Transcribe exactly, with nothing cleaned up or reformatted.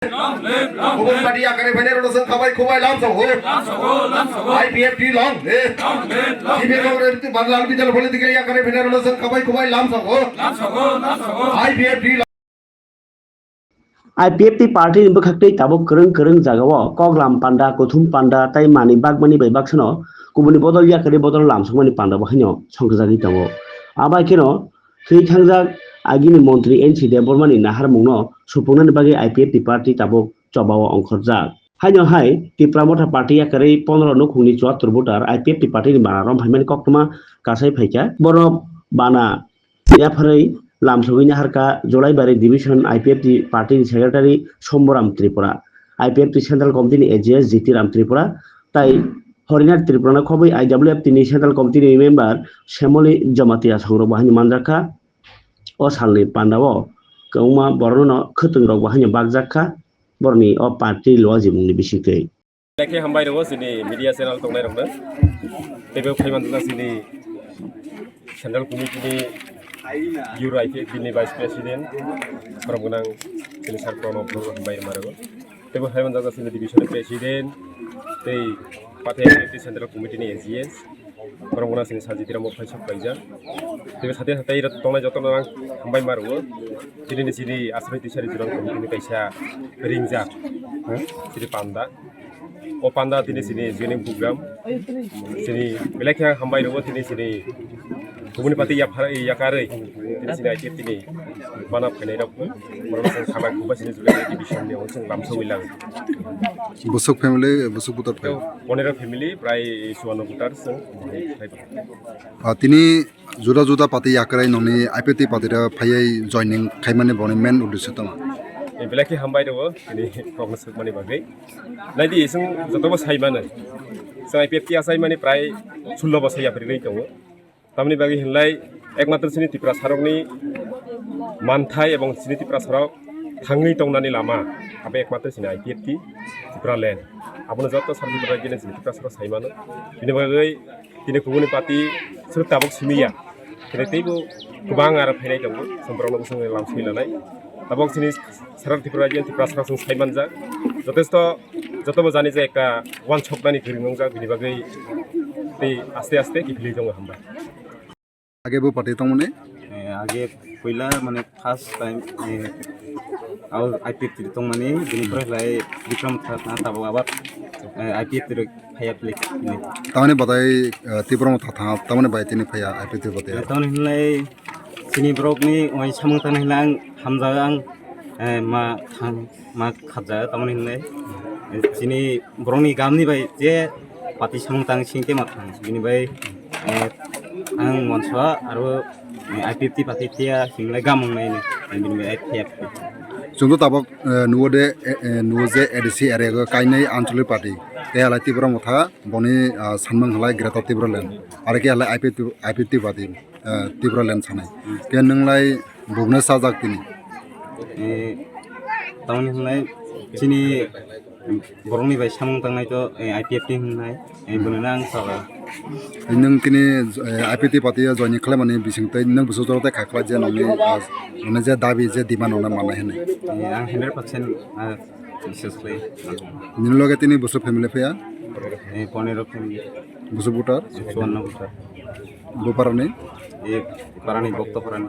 Kubun party yakari phainai rokno chwng khabai khubai lamsao. I P F T long live. T V Congress Banlal Bijal political yakari phainai rokno chwng khabai khubai lamsao. I P F T long. I P F T party ni bwkhaktwi tabuk kwrwng kwrwng jagao koklam panda, kuthum panda tei manwi bakmani bai baksano kubuni bodol yakari bodol lamsokmani panda bo haino songkjagwi tongo. Abai kheno thwi thangjak agini montri N C Debbarmani naharmungno supungnani bagwi I P F T party tabuk chobao ongkhorjak. Haino hai Tipra Motha party yakarwi pondro nukhungni chuattor voter I P F T party ni bana romphaimani koktwma kasai phaikha. Borok bana yapharwi lamsogwi naharkha Jolaibari division I P F T party ni secretary Somboram Tripura, I P F T central committee ni A G S Jiti Ram Tripura, tai Horinath Tripura no khobwi I W F T ni central committee ni member Semoli Jamatia songrok bo haino manjakha. O salni pandao kwbangma borokno khwtwng rok bo haino bakjakha borokni o party luajimungni bisingtwi. Belai khe hambai rwo chini media channel tongnai rokno. Teibo phaiman jora chini central committee ni Bureau I P F T ni vice president, borom gwnang chini sir Pranab no hambai rwma rwo. Teibo phaiman jora chini division president, tei Pathai I P F T central committee ni A G S, borom gwnang chini Sajit Ram bo phaisok paijak. Teibo sathe sathe tongnai jotono ang hambai ma rwo. Chini ni chini aswk tisari jora committee ni kaisa ringjak, chini panda. O panda tini sini joining program. Sini belai khe hambai rwo tini sini kubuni party yaphar-, yakarwi tini sini I P F T ni bana phainai rok. Borok song khabai khubai sini Jolaibari division ni ongsong lamsogwi lang. Busuk family, busuk butor phai. Ponero family prai chuanno voter song phai. Ah, tini juda juda party yakarwi nongni I P F T party rok phaiwi joining khaimani boni main uddesho tongma? Belai khe hambai rwo tini kokno swkmani bagwi. Naidi, chwng jotobo sai mano. Chwng I P F T achaimani prai sullo bosor yapharwi tongo. Tamoni bagwi hinlai ekmatro chini Tiprasarokni manthai ebong chini Tiprasarok thangwi tongnani lama abo ekmatro chini I P F T Tipraland. Abono joto Santipur rajyoni chini Tiprasarok sai mano. Bini bagwi tini kubuni party suru tabuk simi ya. Kene teibo kwbang aro phainai tongo, chwng borokno bwswk lamsogwi lanai. Tabuk chini Sara Tripura Rajya Tiprasarok chwng sai manjak. Jotesto, jotobo jani je ekta wansoknani kwrwng wngjak, bini bagwi tei aste aste kiphilwi tongo, hambai. Age bo party tongmani? Eh, age puila mane first time, eh, abo I P F T tongmani, bini pore lai Bikram Motha tabo abar, eh, I P F T rok phaiya play ni. Tamoni badai, eh, Tipra Motha thang, tamoni bai tini phaiya I P F T badai. Eh, tamoni hinlai chini borokni oi samung tangna hinlai ang hamjago ang, eh, ma thang, ma khapjago tamoni hinlai. Eh, chini borokni gamni bai je party samung tang singke ma thang. Bini bai, eh, ang monso aro, eh, I P F T party tiya hinlai gamung nai ni. Bini bai I P F T. Chwngno tabuk, eh, nugo de, eh, eh, nugo je A D C area o kainwi Anchalik party. Tei halai Tipra Motha boni, ah, sanmung halai Greater Tipraland. Aro khe halai I P F T, I P F T party, ah, Tipraland sanai. Khe nwng lai bubune sajak tini? Eh, tamoni hinlai chini borokni bai samung tangnai to, eh, I P F T hinlai, eh, bono nang sara. Nwng tini, eh, I P F T party o join khlaimani bising tei nwng bwswk jora tei kha khlai je nongni, ah, nongni je dabi je demand nongna manai hinwi? Eh, ang hundred percent, ah, biswas khlai. Nini loge tini bwswk family phaiya? Eh, ponero family. Bwswk voter? Chuanno voter. Bo parani? Eh, parani, Bokto parani.